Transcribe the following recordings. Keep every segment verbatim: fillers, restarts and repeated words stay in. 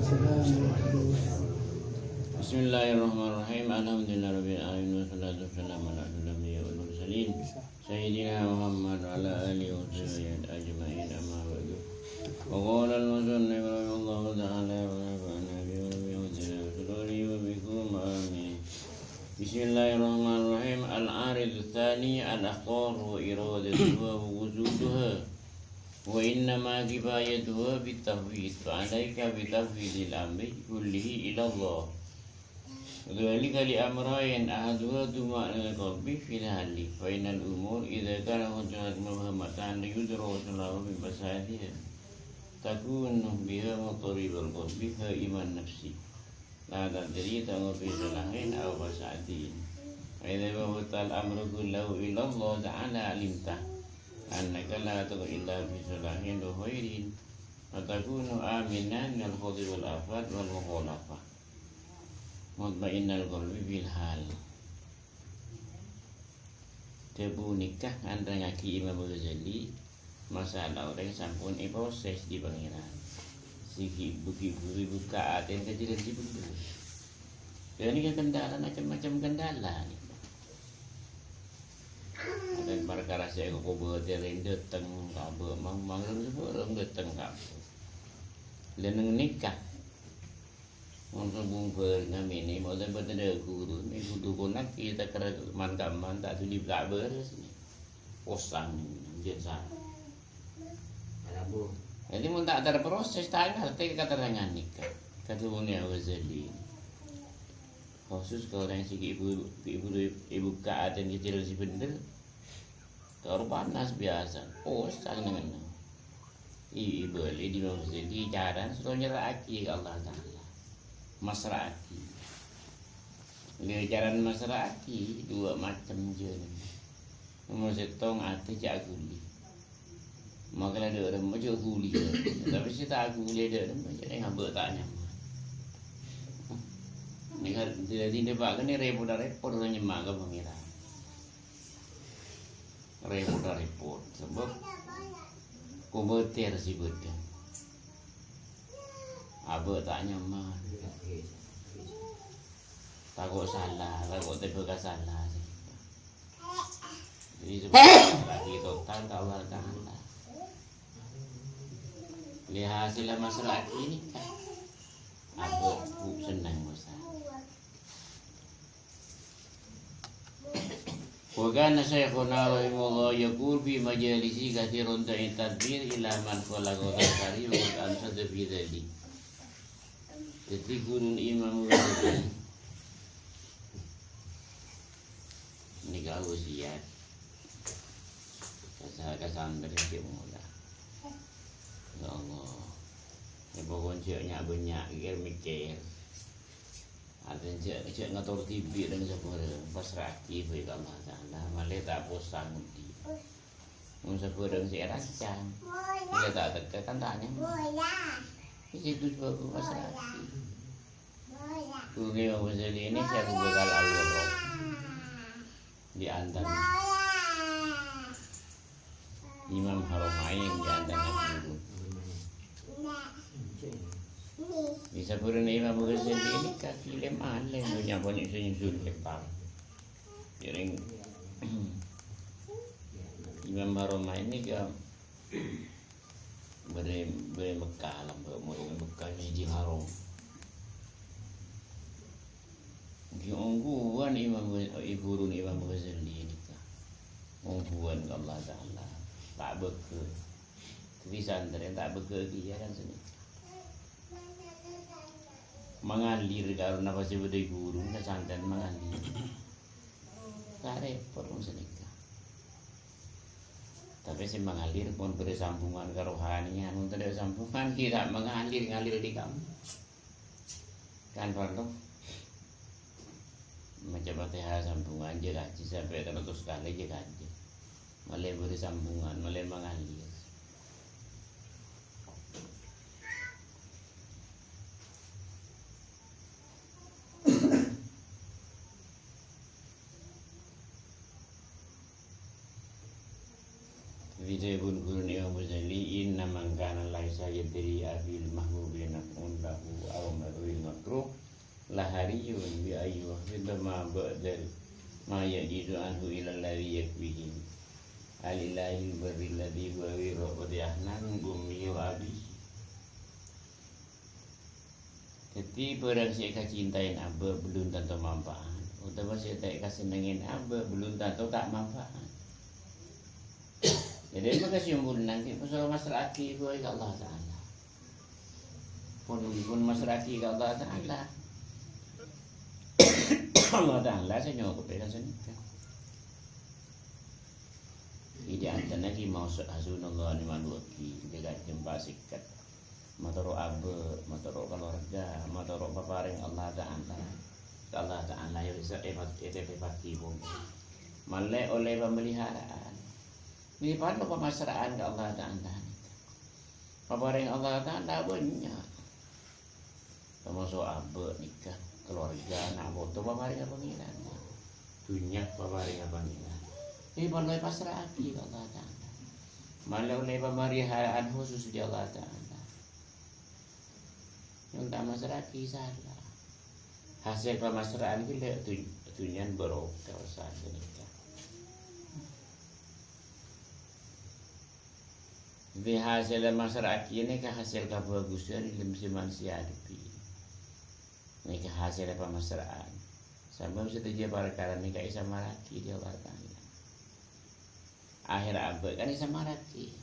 Bismillahirrahmanirrahim. Alhamdulillahirabbil alamin. Wassalatu wassalamu ala asyrafil anbiya'i wal mursalin. Sayyidina Muhammad wa ala alihi wa sahbihi ajma'in. Amma ba'du. Wa qala al-musannif rahimahullahu ta'ala wa nafa'ana bihi wa bi ulumi wa bikum. Amin. Bismillahirrahmanirrahim. Al-aridus tsani al-akhtar wa iradatuha wa wujuduha. Wa innama kifayatuha bitafwid. Fa alaika bitafwidil amri kullihi ila Allah. Dzalika li amrayn, ahaduha tuma'ninatul qalbi fil hali. Fa innal umur idza kana hujjatan mubhamatan la yudra salahuha min fasadiha. Takunu biha mutaribal qalbi haiman nafsi. La tadri tangor fi salahin aw fasadin. Fa idza fawwadtal amru kullahu ila Allah ta'ala alimta annaka la taqdiru illa fi salahin wa khairin. Wa takunu aminan minal khawdi wal afat wal mukhalafah. Mutmainnal qalbi bil hal. Dhâbu nèka nerrangngaghi Imam Ghazali, masalah orèng sampon èproses bi' Pangèran. Sè ghi'-, ghi'-, ghi' bukka' atèna ka jhâlân sè bhendher. Ghânèka kendala, macem-macem kendala nèka. Atèna parkara sè èkobâtèrè dâteng ka abâ', mang-, mangrem sabhârâng dâteng ka abâ'. Lha neng nèka. Mon sombong bâreng ngamènè, mon sè bâdâ ghuru, mè' kodhu konèk kita kèra man-kamman, ta' dhuli ta' bârâs, mè'. Posang, jhân sa-, Jadi, mon ta' terproses, ta' ngartè katerrangan nèka. Kadhâbuna Ghazali. Khusus ka orèng sè ghi' bu-, ghi' buru èbukka' atèna ka jhâlân sè bhendher. Tor panas biyasa, posang neng-enneng. I-, ibâli di masjid, di jaran, suruh nyerra'aghi ka Allah Ta'ala. Masra'aghi. Lè jaran masra'aghi, duwâ' macem jhân. Nomor sèttong, atè jhâ' aghuli. Maka la dâ' remma jhâ' aghuli. Tapè sè ta' aghuli dâ' remma, jhâ' ngabâ' ta' nyaman. Nèka, dhâddhi, dhâddhi, Pak, kènè' rèpot-rèpot nyemma' ka Pangèran. Rèpot-rèpot, sabâb kobâtèr sè bâdâ. Abâ' ta' nyaman. Tako' sala, tako' tèbâ ka sala. Jadi, sabâb lagi total ka Allah Ta'ala. Lè hasèlla masra'aghi nèka. Abâ' bu senneng, Mas. Wa kana syaikhuna rahimahullah yaqul fi majalisi katsiran da'it tadbir ila man khalaqa tsakari wa qad amsada fi dzalik. Dhâddhi, ghuruna Imam Ghazali nèka wasiat. Kasa-, kasantrè sè mola. Ya Allah. Yâ, pokokna jhâ' nya'-bânnya' mikir-mikir. Artèna jhâ', jhâ' ngator dhibi' dhâng sabhârâng, pasra'aghi bhâi ka Allah Ta'ala, malè ta' posang odi'. Mon sabhârâng sè èrancang, malè ta' tekka kan ta' nyaman. Isi tu sebab pasra'aghi. Ghuruna Imam Ghazali ini sè Abu Bakar Al-Warraq. Di antara Imam Haramain, di antara guru. Di sabhârâna Imam Ghazali ini kaki lem alem, punya banyak sè nyusul hektar. Jadi, Imam Haramain ini ke Bârâ', bârâ' Mekkah, lambâ' morong Mekkah, Masjidil Haram. Ghi' ongghuwân Imam Gha-, ghuruna Imam Ghazali nèka. Ongghuwân ka Allah Ta'ala. Ta' bâgâ. Dhâddhi santrè ta' bâgâ kèya kan sanèka. Mangalir karo napa sè bâdâ è ghuru, santrè mangalir. Ta' rèpot mon sanèka. Tapè sè mangalir pon bâdâ sambungan ka rohaniyan. Mon tadâ' sambungan, kèra mangalir, ngalir di kamu. Kan parlo maca Fatihah sambungan, jhâ' kajhi sampè' saratos kalè, jhâ' kajhi. Malè bâdâ sambungan, malè mangalir. Dhâbuna ghuruna Imam Ghazali, "Inna man kana laisa yadri afil mahbubi naf'un lahu aw Lahariyun bi ayyuha fidda ma ba'dal ma yajidu anhu ila alladhi yakfihi. Alillahil barri alladhi huwa wirra qad ahna min ummihi wa abihi. Dhâddhi, bhârâng sè èkacintaè abâ' bellun tanto manfaat, otabâ sè ta' èkasennengngè abâ' bellun tanto ta' manfaat. Dhâddhi, maka simpulan ghi' masalah masra'aghi bhâi ka Allah Ta'ala. Pon, pon masra'aghi ka Allah Ta'ala. Allah Ta'ala sè nyokobhi ka sanèka. Dhâddhi, anta'na ghi' maos hasbunallahu wa ni'mal wakil, ghâ' jempa sèket. Matoro' abâ', matoro' kalowarga, matoro' paparèng Allah Ta'ala. Ka Allah Ta'ala ya bisa èpat-, ètepèpaghi pon. Malè ollè pameliharaan. Nèka parlo pamasra'an ka Allah Ta'ala. Paparèng Allah Ta'ala bânnya'. Tamaso' abâ' nèka, kalowarga, ana' poto paparèngnga Pangèran. Dhunnya paparèngnga Pangèran. Èparlo èpasra'aghi ka Allah Ta'ala. Malè ollè pameliharaan khusus dâri Allah Ta'ala. Mon ta' masra'aghi sala. Hasèl pamasra'an ghi' la dhun-, dhunnyana barokah usaha nèka. Dhâddhi, hasèl masra'aghi nèka hasèl kabhâghusân è dâlem sè manusia ghâdhuwi. Nèka hasèl pamasra'an. Sabâb sadhâjâ parkara nèka èsamarraghi dâri Allah Ta'ala. Akhèr abâ' kan èsamarraghi.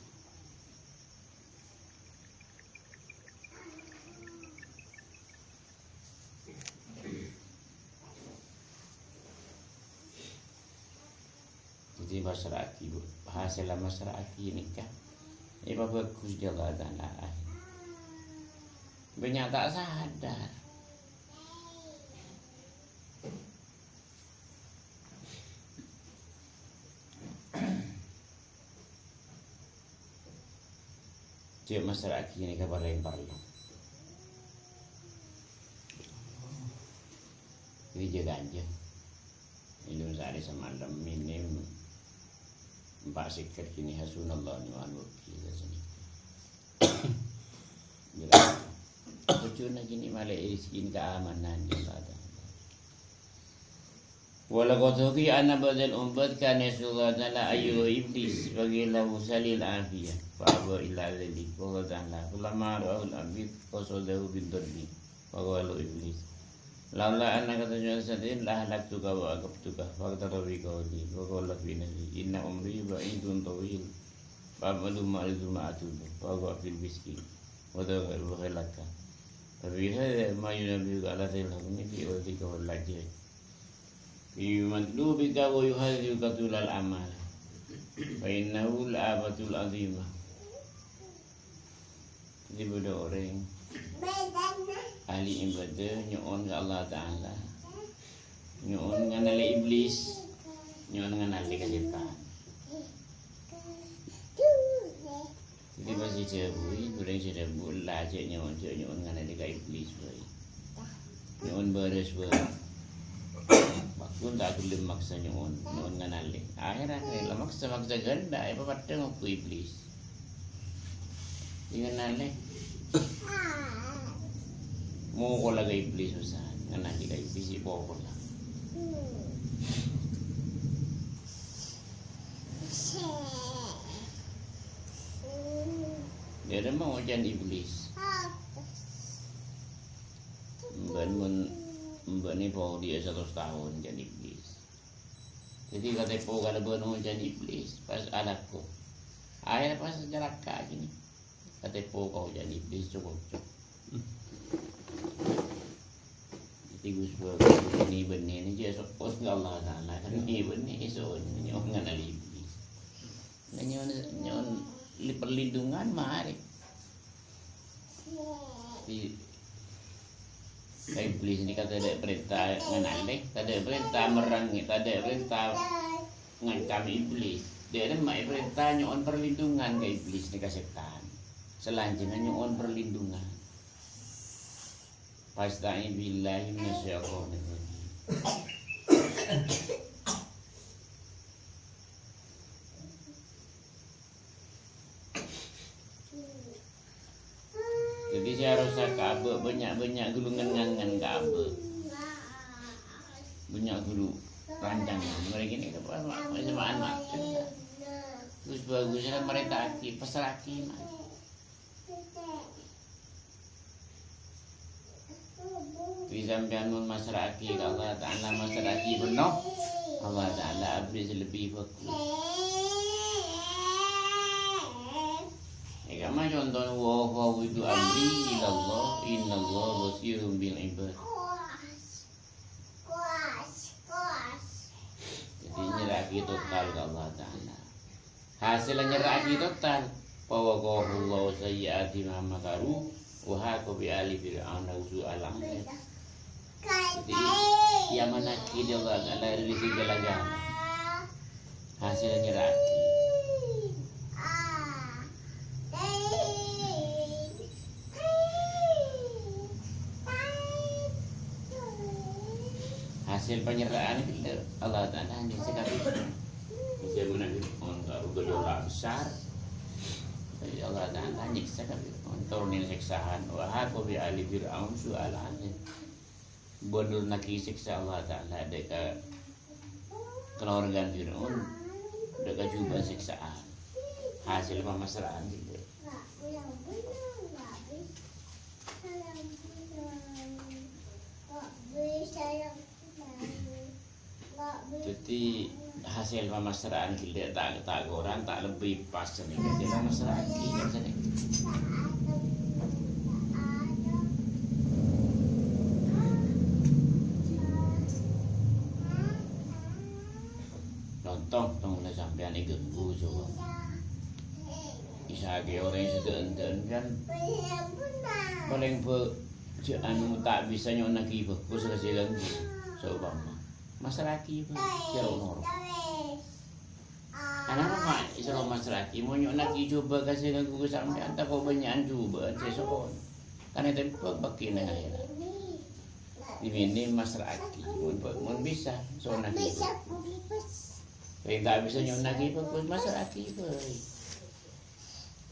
Dhâddhi, masra'aghi, Bu. Hasèl masra'aghi nèka èpabhâghus dâri Allah Ta'ala. Bânnya' ta' sadar. Jhâ' masra'aghi nèka palèng parlo. Ini jhâ' ghânjhâ. Ini sehari semalam minim empa' sèket ghi' hasbunallahu wa ni'mal wakil. Jhâ' ghânjhâ. Ojhuna ghi' malè rejhekkèna kaamanan, ya Allah Ta'ala. Wa laqad hukiya anna ba'dal ummati kana yas'alu Allah Ta'ala an yudhi'a Iblis, fa qila lahu salil afiyah, fa aba illa dhalik. Wa qala Ta'ala, falamma ra'ahul anbiya qasadahu bid darbi, fa qala Iblis, laula annaka tasma'us sadiq la ahlaktuka wa aqabtuka, fa aqtara bi qawli, fa qala fi nafsihi, inna umri ba'idun tawil, fa a'malu ma aridhu ma atubu, fa aqa'a fil fisqi, wa taqa'a khailaka. Fa bi hadha ma yunabbi'uka ala dhil hukmi fi wajhika wal lajhaj. Fi matlubika wa yuhadhdhiruka tulal amal. Fa innahu la afatul azimah. Dhâddhi bâdâ orèng ahli ibadah nyo'on ka Allah Ta'ala. Nyo'on nganalè Iblis. Nyo'on nganalè ka sètan. Dhâddhi pas èdhâbuwi, orèng sè dhâbu, "Ella, jhâ' nyo'on, jhâ' nyo'on nganalè ka Iblis bhâi. Nyo'on bârâs bhâi." Bâkto ta' ghellem maksa nyo'on, nyo'on nganalè. Akhèrra la maksa-maksa ghânna', èpapeddhâng ongghu Iblis. Ènganalè. Mokola ka Iblis, usaha. Nganalè ka Iblis, èpokola. Dhâddhi mon oca'na Iblis. Bân mon, bân nèko dhiyâ satos taon oca'na Iblis. Dhâddhi katèpo kalabân oca'na Iblis, pas alako. Akhèrra pas calaka' ghi'. Katèpo ka oca'na Iblis, cokocok. Dhâddhi Gus Bagus bânnè-bânnè nèka jhâ' sokos ka Allah Ta'ala, kan bânnè-bânnè èso nyo'on nganalè Iblis. Nah, nyo'on, nyo'on li-, perlindungan marè. Di, ka Iblis nèka tadâ' parènta nganalè, tadâ' parènta merrangè, tadâ' parènta ngancam Iblis. Dhâddhi ma' èparènta nyo'on perlindungan ka Iblis nèka sètan. Salanjhângnga nyo'on perlindungan. Fasta'idz billahi minasyaitonir rajim. Dhâddhi sè arosa ka abâ', bânnya'-bânnya' ghulungan ngangen ka abâ'. Bânnya' ghuru rancangan. Mereka ini apa, apa, apa, apa, apa. Terus bagusnya merintahaghi, pasra'aghi, Mas. Bi sampèyan mon masra'aghi ka Allah Ta'ala, masra'aghi penuh, Allah Ta'ala abri sè lebbi bhâghus. È, kamma contona, "Wa ufawwidhu amri ilallah, innallaha bashirun bil ibad." Jadi, nyerra'aghi total ka Allah Ta'ala. Hasèlla nyerra'aghi total. "Fa waqahullahu sayyi'ati ma makaru, wa haqa bi ali fir'auna su'al adzab." Jadi, èamanaghi bi' Allah Ta'ala rizki ghâlâghâna. Hasèlla nyerra'aghi. Hasèl panyerra'an ghellâ' Allah Ta'ala nyiksa kabhi. Zaman Fir'aun karo gejolak besar. Jadi Allah Ta'ala nyiksa kabhi. Turunin sèksaan. Wa haqa bi ali Fir'aun su'al adzab. Bân nurunnaghi sèksa Allah Ta'ala dâ' ka kalowargana Fir'aun, dâ' ka jhubâ' sèksaan. Hasèl pamasra'an ghellâ'. Dhâddhi, hasèl pamasra'an ghellâ' ta', ta' korang, ta' lebbi pas sanèka. Dhâddhi, pamasra'aghi kan sanèka. Conto, tong la sampèyan èganggu, coba. Misalnya orèng sè dâ'-endâ'ân kan palèng bâ-, jâ-, anu, ta' bisa nyo'onnaghi bhâghus ka sè ganggu, saompama. Masra'aghi bhâi, jhâ' ro'-noro'. Anapa, Pak, èsoro masra'aghi? Mon nyo'onnaghi jhubâ' ka sè ganggu ka sampèyan, tako' bânnya'an jhubâ' sè so'on. Kan ètèmbhâk bâghi neng akhèrat. Dimènè masra'aghi, mon, mon bisa, so'onnaghi. Rèng ta' bisa nyo'onnaghi bhâghus, masra'aghi bhâi.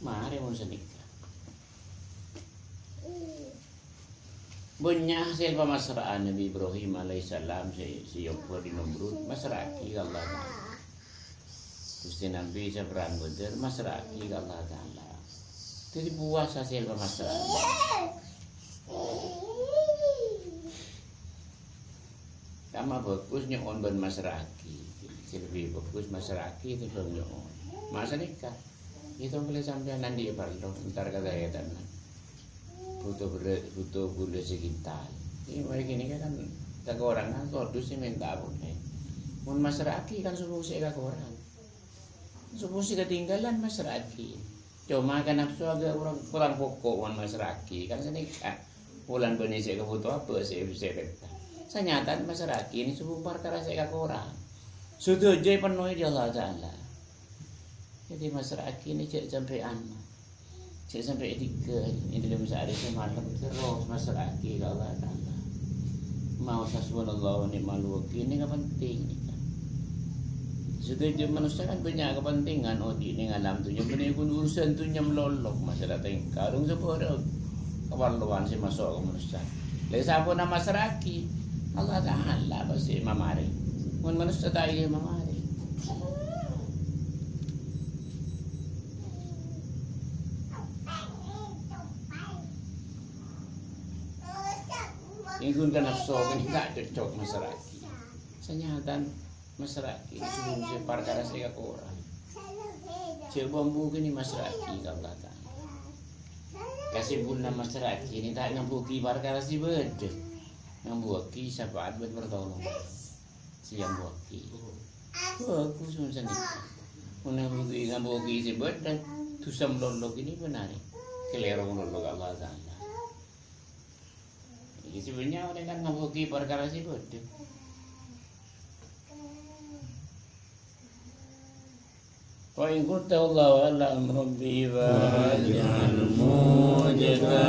Marè mon sanèka. Bânnya' hasèl pamasra'an Nabi Ibrahim alaihissalam sè, sè èobâ bi' Namrud, masra'aghi ka Allah Ta'ala. Ghustè Nabi sè perrang Badar, masra'aghi ka Allah Ta'ala. Dhâddhi, puas hasèl pamasra'an. Kamma bhâghus nyo'on bân masra'aghi. Sè lebbi bhâghus masra'aghi tèmbhâng nyo'on. Ma' sanèka. Ètong kalè sampèyan anḍi' parlo, entar ka ghâdhâna. Bhuto berrâ', bhuto ghulâ sakintal. Iyâ, marè ghânèka kan kakorangan kodhu sè mènta polè. Mon masra'aghi kan sobung sè kakorang. Sobung sè katinggalan masra'aghi. Coma ka napso aghâ' korang, korang poko' mon masra'aghi, kan sanèka. Polana bânnè sè kabhuto abâ' sè, sè pènta. Sanyatana masra'aghi nè sobung parkara sè kakorang. Sadhâjâ èpennoè bi' Allah Ta'ala. Dhâddhi masra'aghi nè jhâ' sampèyan. Jhâ' sampè' èdinggal, è ḍâlem saarè samalem terros masra'aghi ka Allah Ta'ala. Maos hasbunallahu wa ni'mal wakil nèka penting nèka. Sadhâjâ manossa kan bânnya' kapentingan oḍi' neng alam dhunnya, bânnè ghun urusan dhunnya malolo, masalah tèngka, rong sabhârâng kaparlowan sè maso' ka manossa. Lè samponna masra'aghi, Allah Ta'ala pastè mamarè. Mon manossa ta' iyâ mamarè. Èngghu ka napso kan ta' cocok masra'aghi. Sanyatana masra'aghi, sobung sè parkara sè kakorang. Jhâ' bâmbu kènè masra'aghi ka Allah Ta'ala. Kasimpolna masra'aghi nè ta' ngambuwâghi parkara sè bâḍâ. Ngambuwâghi syafa'at bân pertolongan. Sè ngambuwâghi. Bhâghus mon sanèka. Mon ngambuwâghi, ngambuwâghi sè bâḍâ, dhusa malolo kènè bân arè. Kalèro malolo ka Allah Ta'ala. Iyâ, sè bânnya' orèng kan ngambuwâghi parkara sè bâḍâ. Wa in qulta Allahu a'lam, Rabbi, faj'al mujtama'a